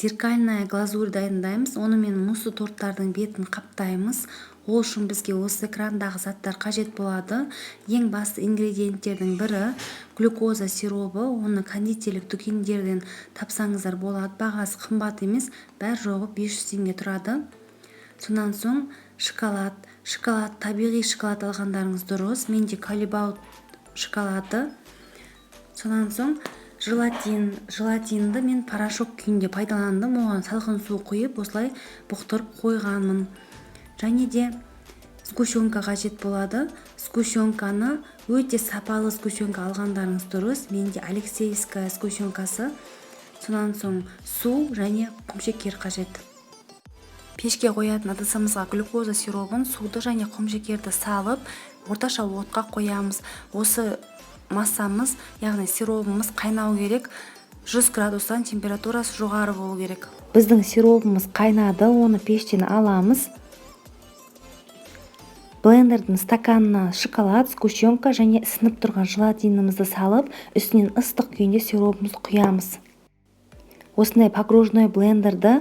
Зеркальная глазурь дайындаймыз. Онымен муссы торттардың бетін қаптаймыз. Ол үшін бізге осы экрандағы заттар қажет болады. Ең басты ингредиенттердің бірі глюкоза сиробы. Оны кондитерлік дүкендерден тапсаңыздар болады. Бағасы қымбат емес, бәр жоғы 500 теңге тұрады. Сонан соң шоколад. Шоколад, табиғи шоколад алғандарыңыз дұрыс. Менде Калибаут шоколады. Сонан соң желатин. Желатинді мен порошок күйінде пайдаландым. Оған салқын су құйып, осылай бұқтырып қойғанмын. Және де сгущенка қажет болады. Сгущенканы өте сапалы сгущенка алғандарыңыз дұрыс. Менде Алексеевская сгущенкасы. Сонан соң су және құмшекер қажет. Пешке қоятын ыдысымызға глюкоза сиробын, суды және құмшекерді салып, орташа отқа қоямыз. Осы массамыз, яғни сиробымыз қайнау керек. 100 градустан температурасы жоғары болу керек. Біздің сиробымыз қайнады, оны пештен аламыз. Блендердің стаканына шоколад, сгущенка және ісініп тұрған желатинімізді салып, үстінен ыстық күйінде сиробымызды құямыз. Осындай погружной блендерді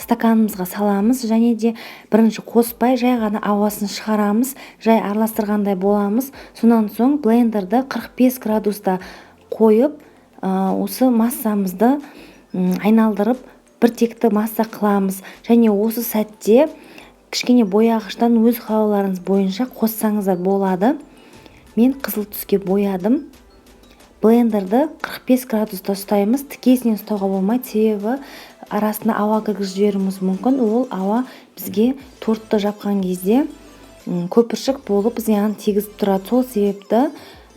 стаканымызға саламыз және де бірінші қоспай, жай ғана ауасын шығарамыз, жай араластырғандай боламыз. Сонан соң блендерді 45 градуста қойып, осы массамызды айналдырып, бір текті масса қыламыз. Және осы сәтте кішкене бояғыштан өз қалауларыңыз бойынша қоссаңыздар болады. Мен қызыл түске боядым. Блендерді 45 градуста ұстаймыз. Тікесінен ұстауға болмайды, себебі арасына ауа кіргізіп жіберуіміз мүмкін. Ол ауа бізге тортты жапқан кезде көпіршік болып зиян тигізіп тұрады. Сол себепті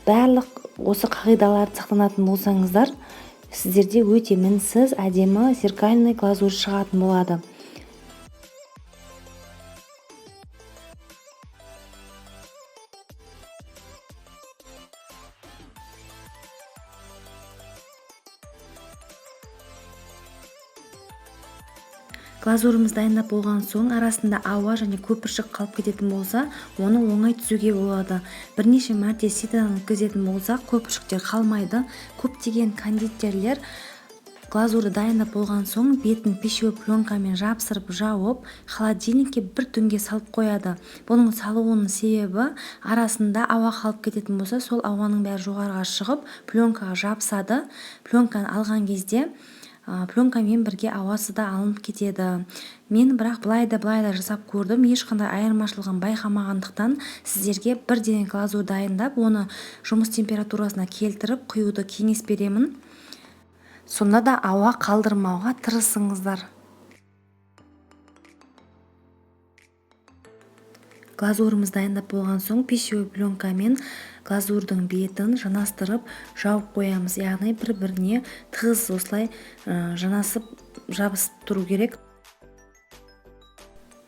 барлық осы қағидаларды сақтанатын болсаңыздар, сіздерде өте мінсіз, әдемі зеркальный глазурь шығатын болады. Глазурымыз дайындап болған соң, арасында ауа және көпіршік қалып кететін болса, оны оңай түзуге болады. Бірнеше мәрте ситодан өткізетін болсақ, көпіршіктер қалмайды. Көптеген кондитерлер глазурды дайындап болған соң, бетін пищевой пленкамен жапсырып жауып, холодильникке бір түнге салып қояды. Бұның салуының себебі, арасында ауа қалып кететін болса, сол ауаның бәрі жоғарыға шығып, пленкаға жабысады. Пленканы алған кезде пленкамен бірге ауасы да алынып кетеді. Мен бірақ былай да, былай да жасап көрдім, ешқандай айырмашылығын байқамағандықтан, сіздерге бірден глазурь дайындап, оны жұмыс температурасына келтіріп құюды кеңес беремін. Сонда да ауа қалдырмауға тырысыңыздар. Глазурымыз дайындап болған соң, пищевой пленкамен глазурдың бетін жанастырып жауып қоямыз, яғни бір-біріне тығыз осылай жанасып жабысып тұру керек.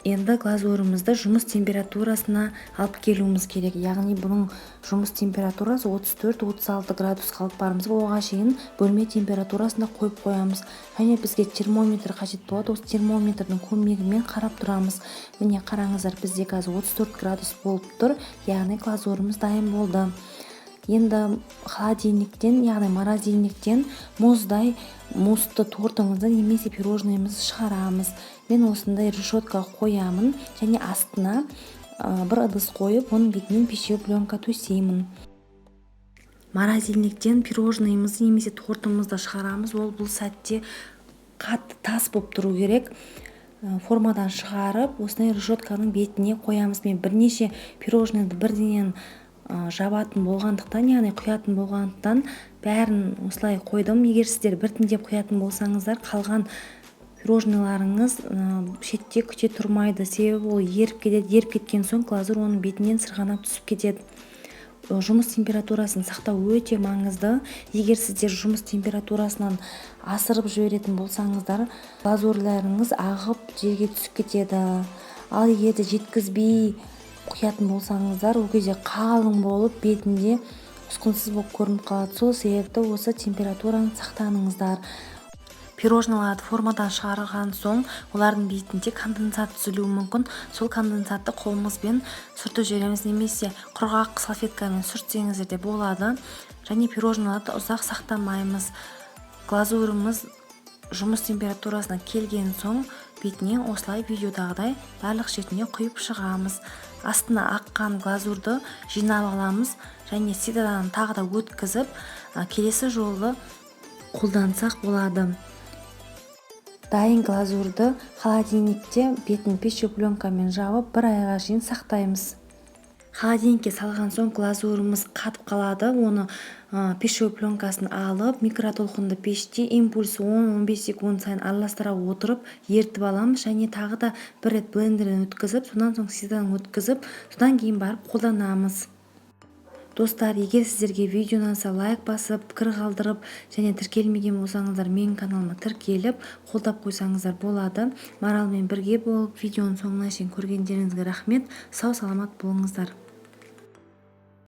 Енді глазурымызды жұмыс температурасына алып келуіміз керек, яғни бұның жұмыс температурасы 34-36 градусқа алып барамыз. Оған шейін бөлме температурасында қойып қоямыз. Және бізге термометр қажет болады. Осы термометрдің көмегімен қарап тұрамыз. Міне, қараңыздар, бізде қазір 34 градус болып тұр, яғни глазурымыз дайын болды. Енді холодильниктен, яғни морозильниктен мұздай муссты тортымызды немесе пирожныйымызды шығарамыз. Мен осындай решетка қоямын және астына бір ыдыс қойып, оның бетінен пищевой пленка төсеймін. Морозильниктен пирожныйымызды немесе тортымызды шығарамыз. Ол бұл сәтте қатты тас болып тұру керек. Формадан шығарып, осындай решетканың бетіне қоямыз. Мен бірнеше пирожныйды бірденен жабатын болғандықтан, яғни құятын болғандықтан, бәрін осылай қойдым. Егер сіздер біртіндеп құятын болсаңыздар, қалған пирожныйларыңыз шетте күте тұрмайды, себебі ол еріп кетеді. Еріп кеткен соң глазурь оның бетінен сырғанап түсіп кетеді. Жұмыс температурасын сақтау өте маңызды. Егер сіздер жұмыс температурасынан асырып жіберетін болсаңыздар, глазурьларыңыз ағып жерге түсіп кетеді. Ал егер де жеткізбей құятын болсаңыздар, ол кезде қалың болып, бетінде ұсқынсыз болып көрініп қалады. Сол себепті осы температураны сақтаныңыздар. Пирожныйларды формадан шығарған соң, олардың бетінде конденсат түзілуі мүмкін. Сол конденсатты қолымызбен сүртіп жібереміз немесе құрғақ салфеткамен сүртсеңіздер де болады. Және пирожныйларды ұзақ сақтамаймыз. Глазурымыз Жұмыс температурасына келген соң, бетіне осылай видеодағыдай барлық шетіне құйып шығамыз. Астына аққан глазурды жинап аламыз және ситодан тағы да өткізіп, келесі жолы қолдансақ болады. Дайын глазурды холодильникте бетін пищевой пленкамен жауып, бір айға шейін сақтаймыз. Холодильникке салған соң глазурымыз қатып қалады. Оны пищевой пленкасын алып, микротолқынды пеште импульс 10-15 секунд сайын араластыра отырып ерітіп аламыз және тағы да бір рет блендерден өткізіп, содан соң ситодан өткізіп, содан кейін барып қолданамыз. Достар, егер сіздерге видео ұнаса, лайк басып, пікір қалдырып және тіркелмеген болсаңыздар, менің каналыма тіркеліп, қолдап қойсаңыздар болады. Маралмен бірге болып, видеоның соңына шейін көргендеріңізге рахмет. Сау саламат болыңыздар.